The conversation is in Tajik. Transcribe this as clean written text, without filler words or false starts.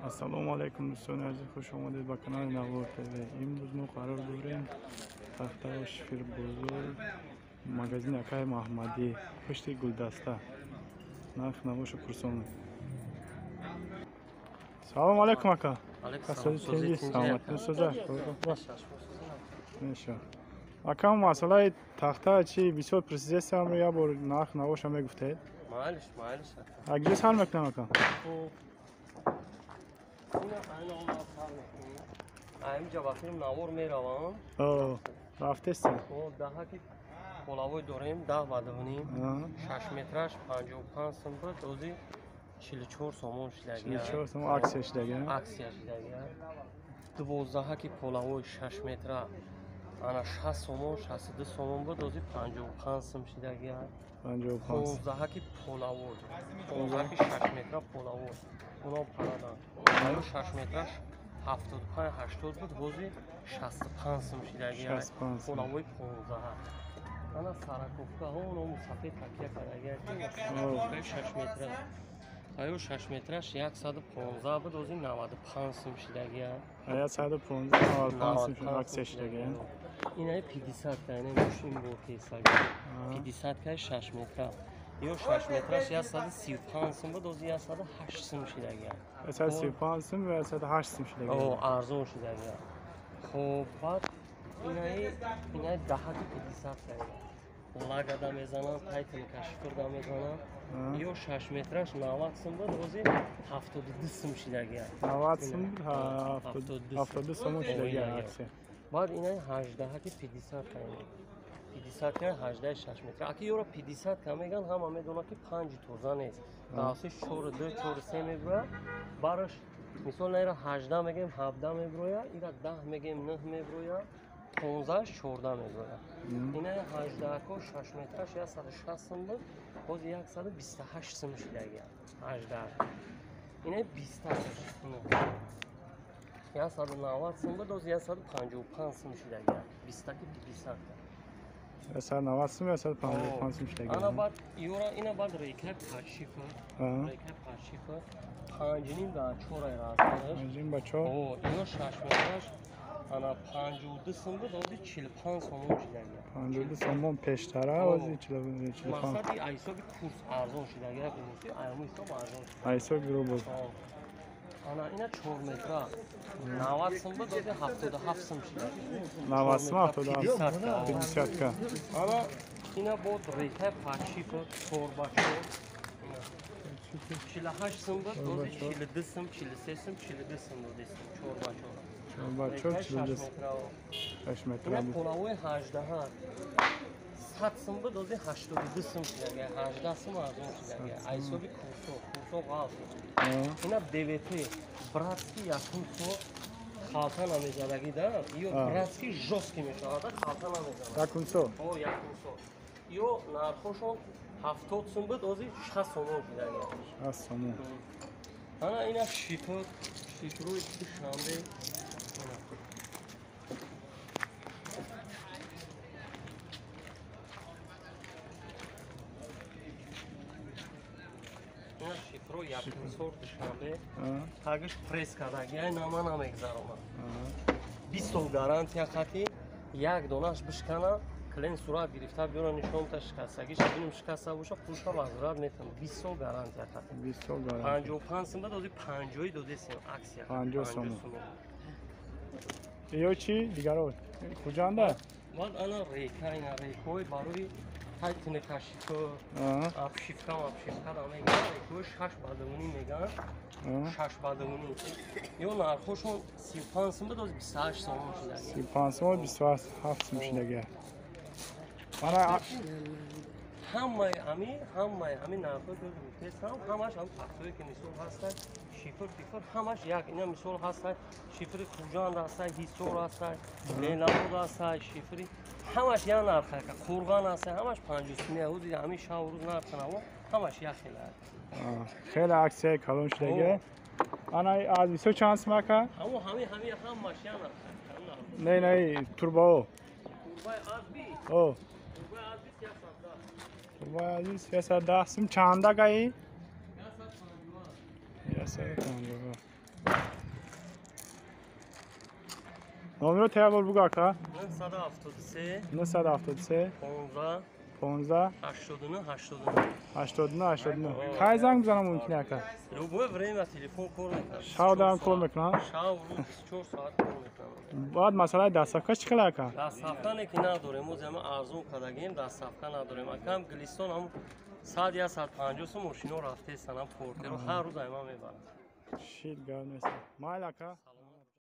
Ассалому алайкум дӯстони азиз, хуш омадед ба канали Навор ТВ. Имрӯз мо қарор дорем Тахтао Шифирбозор, магазини Акаи Маҳмадӣ, пушти Гулдаста. Нарх навошу пурсон. Салому алайкум, ака. Ака, масъалаи тахта чи бисёр пурсидесам, як бор нарх навоша мегуфтед? Майлиш, майлиш. Акҷо сар мекунам, ака? Аймҷа вақти навор меравам. Рафтест? Даҳаки половой дорем, 10 ба 2.5, 6 метраш 55 сум буд, ози 44 сомон шидаги. 44 сом аксия шидаги. Аксия шидаги. 12-ки половой 6 метра ана 60 сомон, 62 сомон буд, ози 55 сум шидаги. 55. 15-ки половой, 15-ки 6 метра половой. Уно парадан. Аю 6 метраш 75 80 буд, ҳози 65 сум шидаги. Половой 15. Ана сараковкаҳо, оно мусафед такия кардаги. 6 метра. Аю 6 метраш 115 буд, ҳози 95 сум шидаги. 115 95 сум аксия шидаги. Инаи 50 ка, инаи мошин бо кесаги. 50 ка 6 метра. Ё 6 метраш 135 сум буд, ҳози 108 сум шидаги. 135 сум ва 108 сум шидаги. О, арзон шидаги. Хоб, баъд инаи 10 50 ка. Лагада мезананд, тайтинка шифрда мезананд. Ё 6 метраш 90 сум буд, ҳози 72 сум шидаги. 90 сум, 72 сум шидаги аксия. Баъд инаи 18 ки 50 ка. 50 ка 18 6 метра. Аки ёро 50 ка меган, ҳама медонад ки 5 тоза нест. Даси 4 2 4 3 меброя. Бараш мисол наира 18 мегем 17 меброя, ира 10 мегем 9 меброя, 15 14 меброя. Инаи 18 ко 6 метраш 160 сум буд, ҳози 128 сум шидаги. 18. Инаи 20 190 сум буд, ҳози 155 сум шидаги. 20 ки 50 ка. 190 сум, 155 сум шидаги. Ана баъд ёра ина баъд рейка пашифа. Рейка пашифа 5.5 ба 4 размераш. 5.5 ба 4. О, ино 6 метраш ана 52 сум буд, ҳози 45 сомон шидаги. 52 сомон пештара, ҳози 45. Мақсади ҳисоби курс арзон шидаги, рӯси аями ҳисоб арзон шидаги. Ҳисоби рубл. Ана ина 4 метра 90 сум буд, ҳози 77 сум шидаги. 90 сум 77 50 ка. Ана ина бод рейка пашифа 4 ба 4. 48 сум буд, ҳози 42 сум, 43 сум, 42 сум додистем 4 ба 4. 4 ба 4 42 6 метра. Ина половой 18 100 сум буд, ҳози 82 сум шидаги. 18 сум арзон шидаги. Ҳисоби курсо, курсо ғалт. Ина ДВП братский якум со халта намезадаги да, ё братский жёсткий мешавад, халта намезанад. Якум со. О, якум со. Ё нархошон 70 сум буд, ҳози 60 сомон шидаги. 60 сомон. Ана ина шифр, шифрои Душанбе. Шифро якум сор Душанбе. Тагиш пресс кардаги, ай нама намегзаронад. 20 сол гарантия хати, як донаш бишкана, клиент сурат гирифта биёра нишонта шикастагиш, бинем шикаста боша, пулша возврат метавон. 20 сол гарантия хати. 20 сол гарантия. 55 сум буд, ҳози 50 додесем аксия. 50 сом. Ё чи дигаро? Хуҷанда? Ман ана рейка, ина рейкои барои ҳайтине кашифо, обшивка, обшивка да меган, рейкои 6 ба 2.5 меган. 6 ба 2.5. Ё нархошон 35 сум буд, ҳози 28 сомон шидаги. 35 сом, 27 сум шидаги. Ана ҳамаи ҳами нархҳои гуфтесам, ҳамаш ҳам фактое ки мисол ҳастанд, шифр пифр ҳамаш як. Ина мисол ҳастанд, шифри Хуҷанд ҳастанд, Ҳисор ҳастанд, Ленабод ҳастанд, шифри ҳамаш як нарх ака, Қурғон ҳастанд, ҳамаш 50 сум. Ҳозир ҳамин шабу рӯз нарх наво, ҳамаш як хел аст. Хеле аксияи калон шидаги. Ана аз бисёр чанд сум ака? Ҳамо ҳами ҳамаш як нарх. Не, не, турбао. Турбаи азби? О. Турбаи азби 110. Турбаи азби 110 сум чанда гаи? 150. 150. Номеро та бор бугу ака. 973 973 15 15 89 89. 89 89. Кай занг бизанам мумкин ака? Любое время телефон кор мекунад. Шав дам кор мекунад? Шав, рӯз 24 соат кор мекунад. Баъд масъалаи доставка чӣ хел ака? Доставка не ки надорем, мо зама арзон кардагем, доставка надорем. Акам Глистон ҳам 100 150 сум мошино рафтестанам, портеро ҳар рӯз айма мебарад. Шид гап нест. Майл ака.